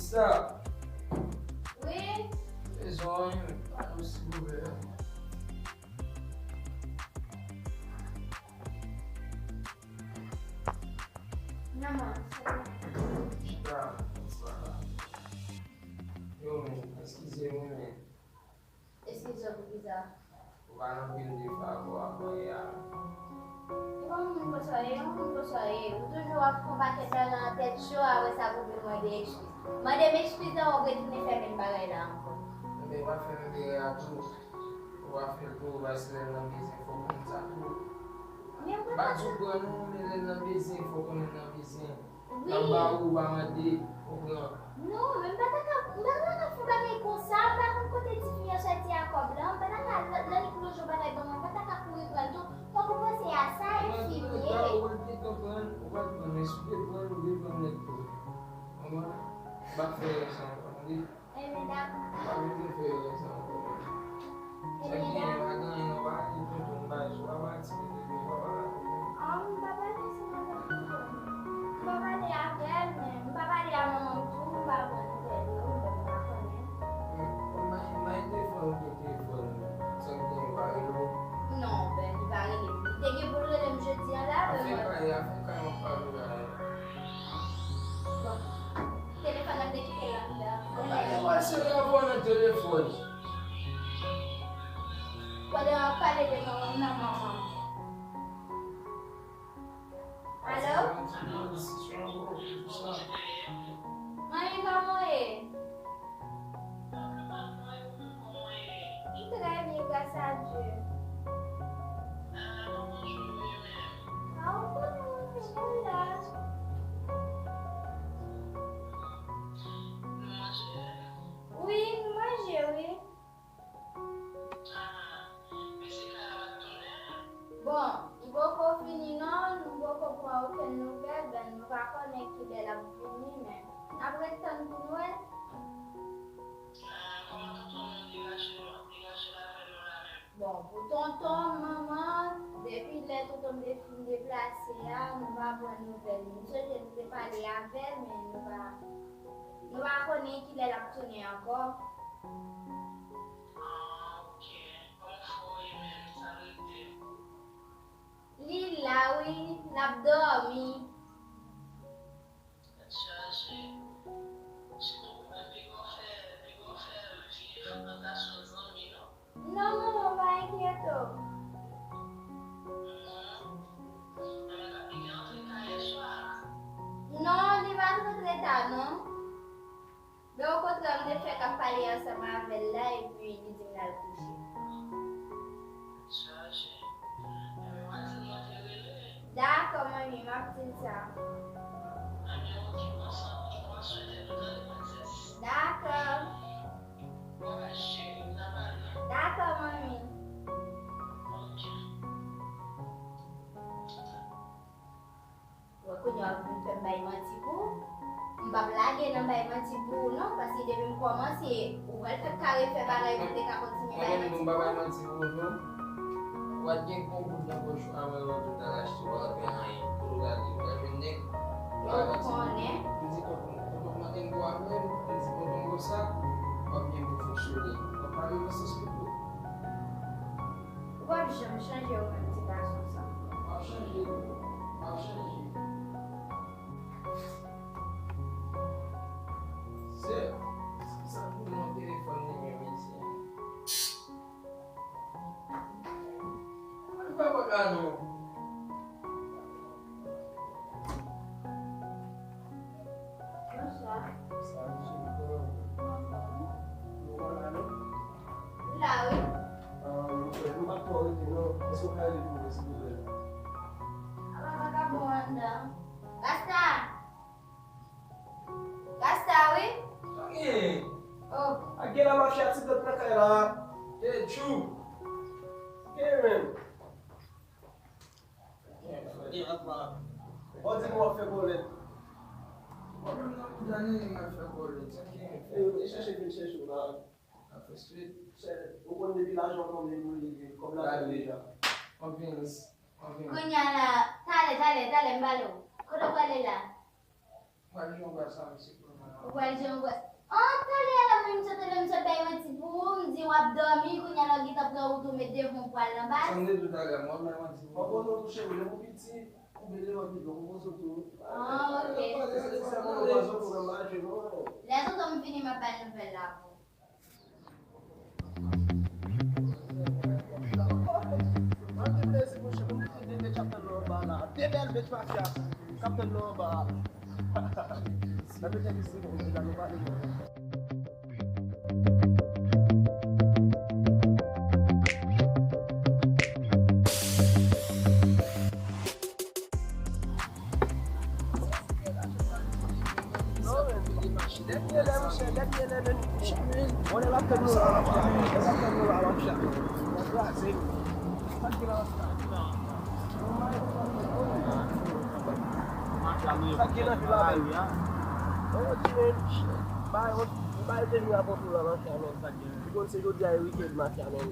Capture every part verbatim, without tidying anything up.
Sa. Wi. Bezwen, alo, silvouplè. Manman, sa va? Chita, sa va. Yo, men, eskize mwen, men. Eskize w pou kisa? Ou pa nan pil de favò a mwen ye a. Ou pa moun konsa w ye, yon moun konsa w ye. Ou toujou ap fè yon pakèt bagay nan tèt cho, apre sa pou vin mande eskiz. Mande m eskiz la, w ap retounen fè menm bagay la ankò. Enben, w ap fè menm erè a tou. Ou pa fè l tou, paske lè l nan bezwen, fò w konn sa tou. Men mwen pa di w pran non, men lè l nan bezwen, fò w konnen l nan bezwen. Wi. L ap ba ou, ou pa mande, ou pran. Non, men m pa ta ka, m pa ta ka fè bagay konsa, m pa konn kote tifi an sòti a kòb la, m pa ta ka, lè, lè li pran yon bagay ban mwen, m pa ta ka kouri pran l tou. Fòk ou panse a sa, enfimye. Ou pral gentan pran, ou pral gentan pran, men si w te pran l, ou te pran l nèt tou. Manman, m pa fè erè sa ankò, tande? Ebyen, dakò. Pa vin fè erè sa ankò. Ebyen, dakò. Sa gen, pa gen anyen, non, pa di tonton, bay sou, pa pati de tonton, pa pale tonton. Ah, m pa pale sou madanm tonton. M pa pale avè l, men m pa pale a manman m tou, m pa pran nouvèl yo, m pa konnen. M, m, m bay telefòn, m gen telefòn, sa k gen, yo pa rele w? Non, ben, li pa rele m. Li te gen pou l rele m jodi a la, men mwen. Afè kay, afè kay, m ap pale la. Bon. Telefòn nan m te kite l anndan. Mwen pa gen pase rapò nan telefòn. Pandan w ap pale de manman m nan, manman m. Alo? Manmi, kòman w ye? M trè byen, gras a Dye. Ah, ou konnen, mwen la. Wi, nou manje, wi. Bon, li poko fini non, nou poko pran okenn nouvèl, ben nou pa konnen kilè l ap vini, men n ap ret tann pou n wè. Bon, pou tonton m, manman, depi lè tonton m te fin deplase a, nou pa pran nouvèl li. M sonje nou te pale avè l, men nou pa, nou pa konnen kilè l ap tounen ankò. Ah, ok. Kòman fò w ye menm, sa rete? Li la, wi, l ap dòmi. Tèt chaje. Sitou ou menm, piga w fè, piga w fè vye frekantasyon zanmi, non? Non, manman, pa enkyete w. Mhm. Enben, papi gen antre ta yè swa a? Non, li pa t rantre ta, non. Men okontrè, m te fèk ap pale ansanm avè l la, epi li di m l al kouche. Chaje. Enben, w a di l mwen te rele. Dakò, manmi, m ap di l sa. Enben, oke, pran swen, pran swen tèt ou, tande, prensès. Dakò. Bon bagay, cheri, m ta pale. Dakò, manmi. Oke. Wè, kounye a w ap vin fè m bay manti pou ou. M p ap lage nan bay manti pou ou non, paske depi m kòmanse, ou pral fèk ka refè bagay pou m te ka kontinye bay manti pou ou. Mwen menm tou, m pa bay manti pou ou non. Ou pa t gen yon goud nan pòch ou, a mwen mwen tou t al achte, ou pa t ap gen anyen. Kote w t ale, ou t al jwenn nèg. Ou pa bay manti pou ou. Ou konnen. M di tonton, tonton mande m pou avè l, m di tonton konsa, w ap gen pou fonksyone. W ap pale nan sans li tou. Ou p ap janm chanje ou menm ti gason sa. W ap chanje tou. W ap chanje. Se, se sa pou nou telefòn li menm isi. Mwen pa pa ka non. Bonswa. Salut, cheri, kòman w ye? Mwen anfòm. Nou pa la non? M la wi. Ah, nou pa twò rete non. Èske w ka rele pou mwen, silvouplè? Apa vagabon anndan. Rasta! Rasta, wi. Sa gen? Oh. A gen la mafya ti bèt nan kay la. Hey, tchou. Gen menm. Gen apa. Ou di m w ap fè kòlèt. Pwoblèm nan pou Dani, m ap fè kòlèt. Sa gen? E yo te chèche vin chèche w la. Ap fè swit. Chè, ou konn depi lajan w tonbe pou li, kòb la fè deja. Anpil, anpil. Kounye a la, talè, talè, talè, m ba l ou. Kote w prale la? Mwen jwenn yon gad sa, misye pran mwen Ou pral jwenn wè. An, tande la, mwen, m sot leve, m sot bay manti pou ou, m di w ap dòmi, kounye a la w gentan pran wout ou met devan w pral nan baz. Sa m te di w talè a, mwen bay manti pou ou. Mwen poze w tou, cheri, lè w piti, koube lè w ap vin, mwen poze w tou. Ah, ok. Lè tonton m vini, m ap bay nouvèl la pou ou. Anpil plezi, monchè, pou nou te de bèt k ap tann nou anba la. De bèl bèt mafya k ap tann nou anba la. Nan mete mizik, nou pale. Dènye lè, monchè, dènye lè, men. Bon, lè l ap tann nou la, l ap tann nou la, l ap tann nou la, l ap tann nou la. Sa k gen la, sa k gen la, sa k gen la, men. Yo di, men, bay, bay, te vin avè w la, mafya, men. Li konn se jodi a e weekend, mafya, men.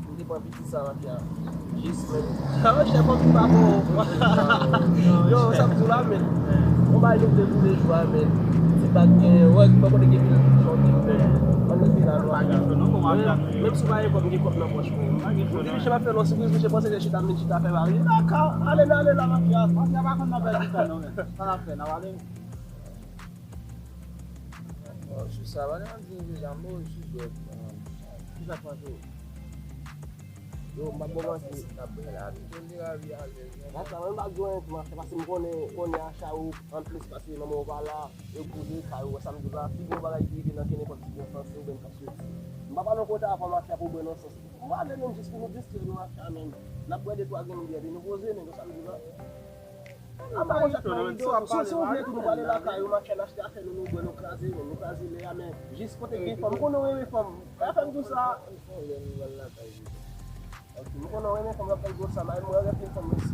M te pran piti sa, mafya. Jis, men. Sa, monchè, fòk m pa bon. Yo, sa m di w la, men. Yon bagay nou te boule jou a, men. Ti bag gen, wè, pa kote gen pil chòt, men. Ann rete la, nou. Pa gen chòt, non, bon, mafya, nou ye. Menm si w pa gen kòb, gen kòb nan pòch, men. Pa gen chòt, non. Misye pa fè lòs, misye panse se chita, men chita fè mari. Laka, ale, ale la, mafya. Mafya pa konn nan pèdi tan, non, men. Sa n ap fè, n ap ale. Bon, sou sa, pa nan di nou deja, m move sou dwòg, man. Ki sa k pase w? Yo, m ap bon manti. N ap byen la, wi. Tony Ravi alèz, non. Mafya, mwen m pa di w anyen tou, mafya, paske m konnen, konnen a Chawou, anplis, paske manman w pa la, yo boule kay ou, wè sa m di w la, pi gwo bagay ki rive nan kenenpòt ti bon sansi oubyen kap soti. M pa pale yon kote avan, mafya, pou bwè nan sans. M pale menm jis pou nou distri nou, mafya, menm. N ap bwè de twa grenn byè, epi nou poze, men, wè sa m di w la. Anba konsa k mari do, si, si w vle tou nou prale lakay ou, mafya, n achte afè nou, nou bwè, nou kraze, men nou kraze lè a, men jis kote gen fanm, m konnen w renmen fanm, pa fè m di w sa. Ok, m konnen w renmen fanm, w ap fè l gwo sa, mari m, mwen renmen fanm osi.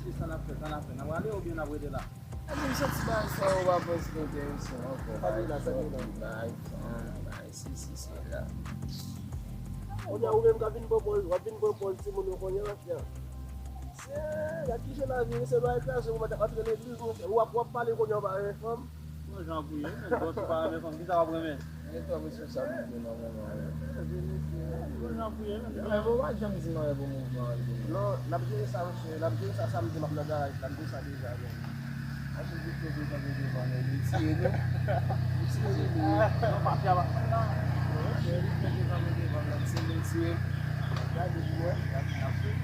Se sa n ap fè, sa n ap fè, n ap prale oubyen n ap rete la? Epi m santi bagay sa yo pa vrèman enteresan ankò. Bagay sa yo, bagay, um, bagay sesi, sela. Kounye a, ou menm k ap vin pran pòz, w ap vin pran pòz timoun yo kounye a, mafya. Se, gad ki jan lavi, se bagay kraze, ou mèt ap antre legliz, monchè. W ap, w ap pale kounye a, w pa renmen fanm. Bon jan pou ye, men, bon, si w pa renmen fanm, kisa w ap renmen? Gen twòp responsablite nan moman an. Bon jan pou ye, men. Non, men bon, pa janm di m anyen pou mouvman an, li pou mouvman. Non, n ap jere sa, monchè, n ap jere sa samdi, m ap nan garaj la, m di w sa deja, men. Machin vin kenbe kanpe devan nou, li tiye nou. Li tiye nou. Non, mafya pa. Li kenbe kanpe devan nou, tiye nou, tiye. Gade, jwè, gade, n ap jwe.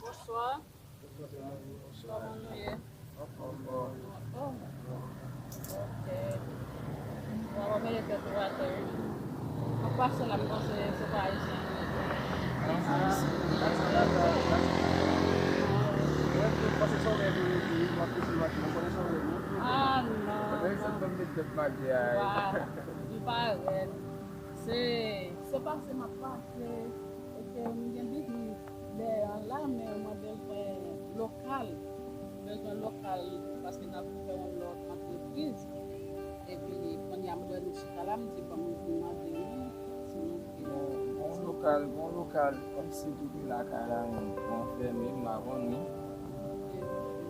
Bonswa. Kòman nou ye? Anfòm. Anfòm? Ok. Bon, w ap mele tèt ou atè, wi. M ap pase la, m panse se pa ayisyen. Non, se ayisyen. Ayisyen. Mwen, mwen panse se yon nèg ou ye, wi, m ap pase machin, mwen konnen se yon nèg ou ye. Ah, non, non. Mwen, se m met tèt malgre a. Ou pa, ou pa rèd. Se, se pase m ap pase. Ok, m gen biznis dèyè an la, men mwen bezwen lokal. M bezwen lokal paske n ap ouvè yon lòt antrepriz. Epi, kounye a, m wè nou chita la, m di, bon, m vin mande nou si nou vle. Bon, bon lokal, bon lokal, kòmsi tout lakay la, mwen, mwen fèmen, m pa konnen.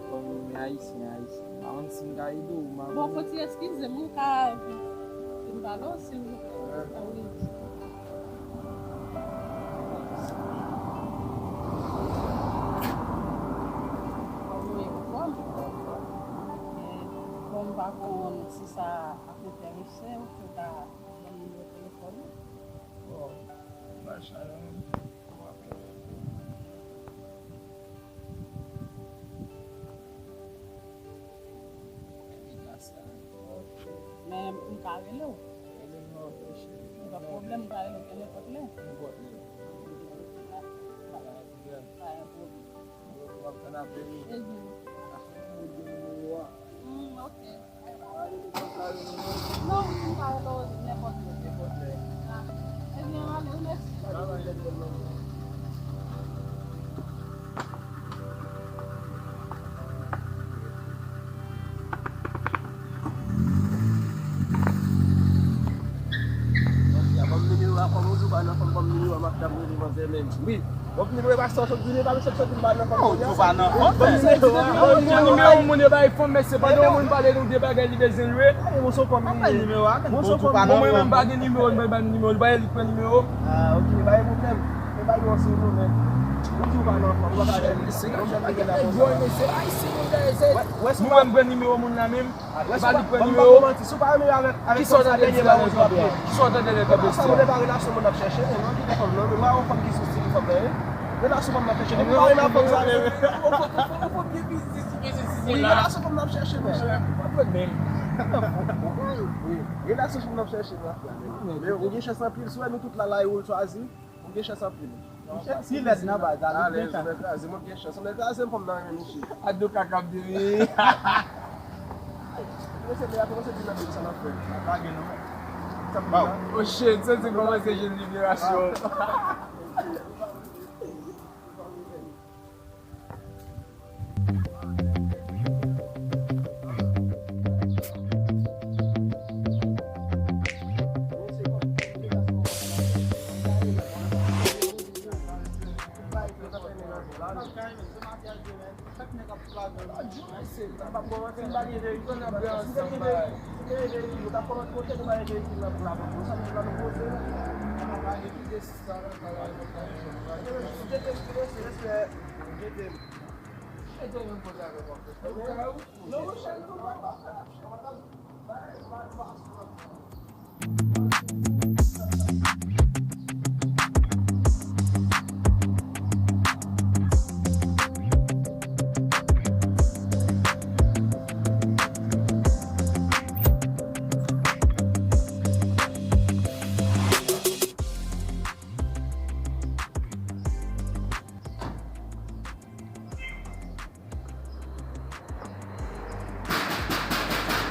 Kòm m ayisyen, ayisyen. M pa konn si m ka ede w, m pa konnen. Bon, fò ti eskize m, ou ka vin pale w, silvouplè. Ah wi. Kòm nou ye anfòm. Bon, m pa konn si sa ap enterese w, si w ka ban m nimewo telefòn ou. Bon, m pral chache yon. Men m ka rele w. Rele m nan apre, cheri. Pa gen pwoblèm, m ka rele w kenenpòt lè. Kenenpòt lè. Pa gen pwoblèm. Pa gen pwoblèm. M ap tann apèl ou. Ebyen. Ou gen nimewo a. Hmm, ok. Non, m ka rele w nenpòt lè. Nenpòt lè. Ah. Ebyen, ale, mèsi. Mafya, ban m nimewo a, Kòm ou di w pa nan fòm, ban m nimewo a, m ap t ap rele manzè menm. Wi. Donk, nimewo pastè w sot vini, pa misye k sot vin ba nan fòm. Non, ou di w pa nan fòm, men. Ban m nimewo a. Nimewo moun yo bay fanm, men se pandan yon moun pale nou de bagay li bezwen lwe. Mwen se yon fòm li ye. Mwen se yon fòm. Bon, mwen menm m pa gen nimewo, m pa bay nimewo, li pa li pran nimewo. Ah, ok, pa gen pwoblèm. Mwen pa gen yon sou nou, men. Ou di w pa nan fòm, ou pa ka fè li. Mesye, mesye, ayisyen, mesye. Mwen menm pran nimewo moun la menm. Epa li pran nimewo. Kisa w tande di la nan kanpe a? Kisa w tande nan kanpe a? Sa vle pa relasyon moun ap chèche, men non, kite fanm nan, men mwen yon fanm ki sou stil fanm nan, wi. Relasyon fanm nan ap chèche, depi mwen renmen fanm sa, men wi, relasyon fanm nan ap chèche, men. Pa pwoblèm. Wi, relasyon fanm nan ap chèche, men. Men ou gen chans anpil, si w wè nou tout la, la, e ou l chwazi. Ou gen chans anpil. Ti lèd nan baz la, li gen chans. Alèz, mèt kraze, mwen gen chans. Mèt kraze, m fanm nan renmen misye. Ak do kaka ap diri. Mesye, men apre, mesye, di nan bib sa n ap fè. Pa gen non. Oh shit, se ti kòmanse jèn liberasyon.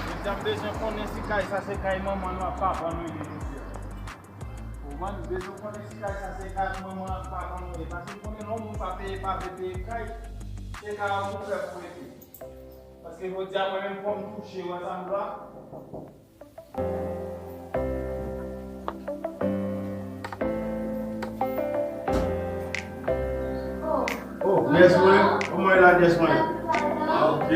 Jodi a m bezwen konnen si kay sa se kay manman nou ak papa nou ye jodi a. Ou konprann? M bezwen konnen si kay sa se kay manman ak papa nou ye. Paske m konnen lè yon moun pa peye, pa vle peye kay, se kay ou fè pou rete. Paske jodi a mwen menm fò m touche, wè sa m vle. Oh, nyès mwen, kòman w ye la, nyès mwen? Ok.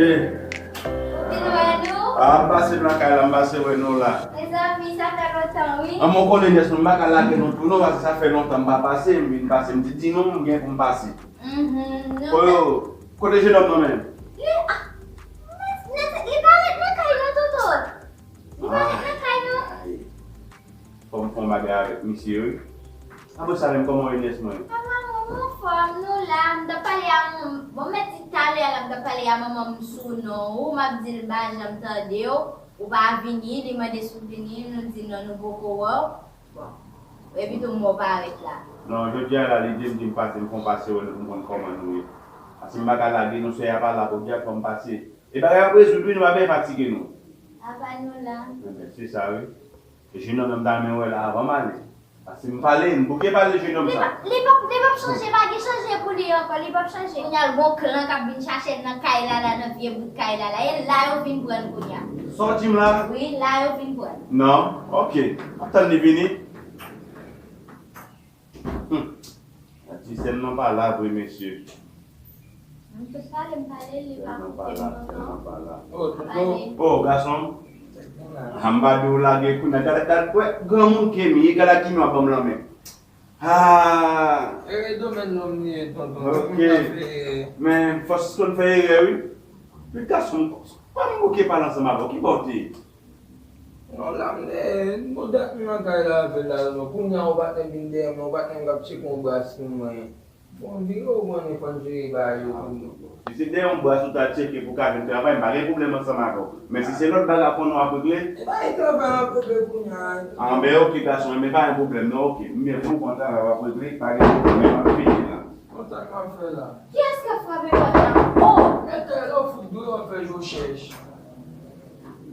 Ah, m pase lakay la, m pase wè nou la. Mezanmi, sa fè lontan, wi. Ah, mwen konnen nyès mwen, m pa ka lage nou tou non, paske sa fè lontan m pa pase, m vin pase, m di, di nou, m gen pou m pase. Kote, kote jenòm nan menm? Li, ah, li pa ret nan kay non, Toto. Li pa ret nan kay non. Fò m fè yon bagay avèk misye, wi. Apre sa menm, kòman w ye, nyès mwen? Papa, mwen anfòm, nou la, m t ap pale a manman, bon, m mèt di talè a, m t ap pale a manman m sou non ou, m ap di l m pa janm tande w, ou pa vini, li mande si w vini, nou di non, nou poko wè w. Bon, epi tou m wè w parèt la. Non, jodi a la, li di m, di m pase, m fè yon pase wè nou pou m konn kòman nou ye. Paske m pa ka lage nou, sè a pa la, jodi a fò m pase. E bagay ap rezoud wi, nou pa bezwen fatige nou. Apa nou la. Enben, se sa wi. E jenòm nan m ta renmen wè la avan m ale. Paske m pale, m bouke pale jenòm sa. Li p ap, li p ap, li p ap chanje, pa gen chanje pou li ankò, li p ap chanje. Kounye a l gon klan k ap vin chache l nan kay la la, nan vye bout kay la la. E la yo vin pran l kounye a. Sa w di m la? Wi, la yo vin pran l. Non, ok. M ap tann li vini. Hmm. Ti sè m nan pa la vre, mesye. M te pale, m pale, li pa koute m ankò. Oh, gason m. Ah, m pa di w lage kounye a. Gade, gade, wè, granmoun ke m ye, gade a ki men w ap ban m lanmen. Ah! Erè domèn nonm li ye, tonton. Ok. Men fòs konn fè erè, wi. Men gason m, pa m bouke pale ansanm avè w, ki bò w te ye? Non, la m te, bon, dat m nan kay la avè l la, non. Kounye a, yon patnè m vin dèyè mwen, yon patnè m k ap tcheke yon bras pou mwen. Bon, vire w konnen fò n jere bagay yo kounye a. Si se dèyè yon bras ou ta tcheke pou ka vin travay, m pa gen pwoblèm ansanm avè w. Men si se lòt bagay konnen w ap regle. E pa gen travay m ap regle kounye a. Anben, ok, gason, men pa gen pwoblèm, non, ok. M byen pou w konn travay w ap regle, pa gen pwoblèm, men m ap fini la. Konsa k ap fè la. Kiyès k ap frape pòt la? Oh! Etèl, ou fout dwe w ap fè je w chèch.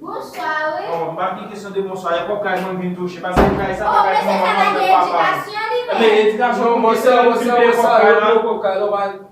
Bonswa, wi. Oh, m pa gen kesyon de bonswa. E kòb kay mwen vin touche. Paske kay sa pa kay manman m ak papa m. Men edikasyon, bonswa, bonswa, bonswa, yo pran kòb kay la.